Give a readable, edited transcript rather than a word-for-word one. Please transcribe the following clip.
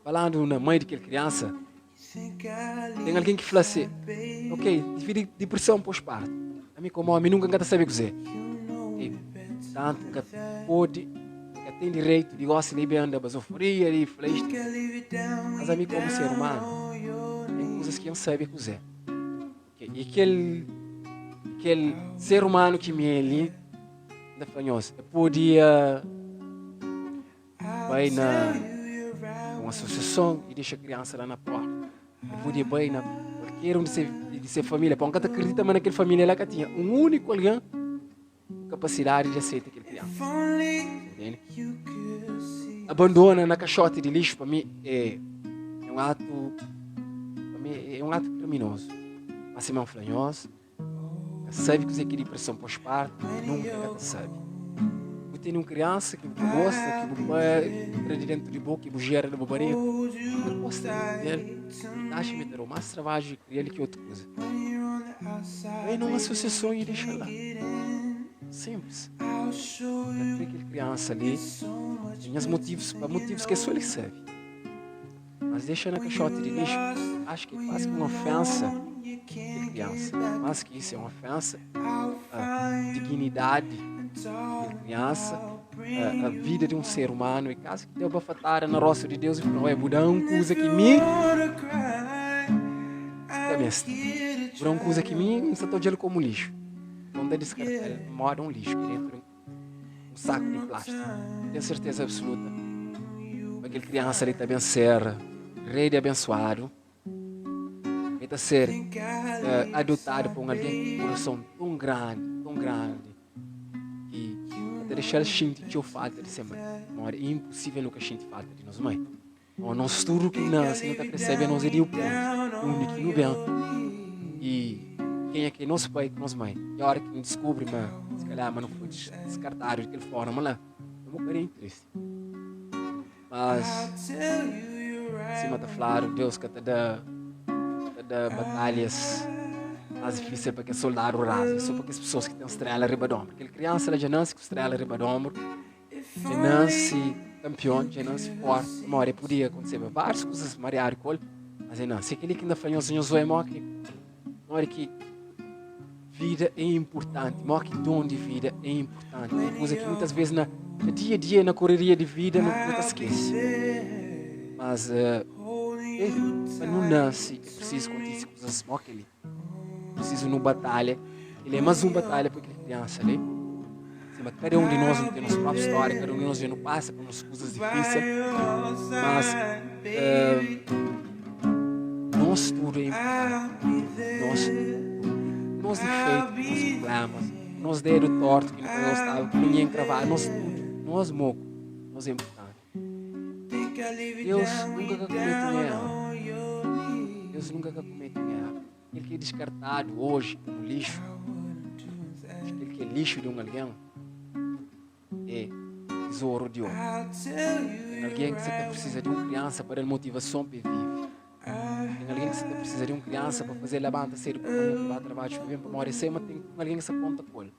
Falandu na mãe di kel kriansa, ten algen ki fla se, ok, devidu depreson pós-partu. Ami komu omi nunka N ka ta sabe kuzê. Ok, tantu N ka pode, N ka ten direitu di gosi li ben da bazoforia di fla istu. Mas ami komu ser umanu, ten kuzas ki N sabe kuzê. Ok, i kel, kel ser umanu ki mi é li, N ta fla nhos, e podia Bai na un asosiason i dexa kriansa la na porta. El podia bai na kualker un di se, di se família. Pon ka ta kridita ma na kel família la ka tinha un úniku algen ku kapasidadi di aseita kel kriansa. Entende? Abandona na kaxoti di lixu pa mi é, é un atu, pa mi é un atu kriminozu. Mas sima N fla nhos, Ka sabe kuzê ki é dipreson pós-partu, nunka ka ta sabe. Bu tene un kriansa ki bu ka gosta, ki bu pai tra di dentu di bo, ki bu jera na bu bariga, bu ka gosta del, bu ta atxa ma el ta da-u más trabadju di kria-l ki otu kuza. Bai na un asosiason i dexa-l la. Sinplis. Ka kre kel kriansa li, ten nhas motivus, pa motivus ki é sô el ki sabe. Mas dexa na kaxoti di lixu, acho ki é quase ki un ofensa kel kriansa. Mas ki isso é un ofensa a dignidadi kel kriansa, a, a vida di un ser humano. É quase ki deu bafatada na rostu di Deus e fla, Ué, bu da un kuza ki mi ka meste. Bu da un kuza ki mi N sa ta odja-l komu lixu. Nton N ta diskarta-l moda un lixu ki dentru di un saku di plástiku. Ten serteza absoluta ma kel kriansa li ta ben ser rei di abensuadu. El ta ser uh, adotadu pa un algen ku kurason tão grandi, tão grandi, ki ta dexa-l xinti txeu falta di se mãe. Modi é impossível nu ka xinti falta di nos mãe. Ó, nos tudu ki nase, nu ta krê sabe nos é di pontu, di undi ki nu ben i kenha ki é nos pai ku nos mãe. I óra ki nu diskubri ma si kalhar ma nu foi diskartadu di kel fórma la, é un bokadinhu tristi. Mas, sima ta fladu, Deus ka ta da ta da batalhas más difísil pa kes soldadu razu, é sô pa kes pesoas ki ten stréla riba di onbru. Kel kriansa la dja nase ku stréla riba di onbru. Dja nase kanpion, dja nase forti, pamodi el podia kontiseba várius kuzas mariadu ku el, mas el nase. É kel-li ki N ta fla nhos, nhos oi modi ki, modi ki vida é inportanti, modi ki don di vida é inportanti. Un kuza ki muitas ves na dia-a-dia, na koreria di vida, nu ta skese. Mas, pa nu nase é prisizu kontise kuzas modi kel-li. Prisizu nu batalha. Kel-li é más un batalha pa kel kriansa li. Sima kada un di nos nu ten nos própi stória, kada un di nos dja nu pasa pa nos kuzas difísil, mas uh, nos tudu é importanti. Nos, nos difeitu, nos problemas, nos dedu tortu ki nu ka gostaba, ki ninguém kravaba, nos tudu, nos moku, nos é importanti. Deus nunka ka kumete un erru. Deus nunka ka kumete un erru. Kel ki é diskartadu oji komu lixu, kel ki é lixu di un algen é tizoru di otu. Ten algen ki sa ta prisiza di un kriansa pa da-l motivason pa el vive. Ten algen ki sa ta prisiza di un kriansa pa faze-l labanta sedu pa manhan pa ba trabadju pa ben, pamodi el sabe ma ten un algen ki sa konta ku el.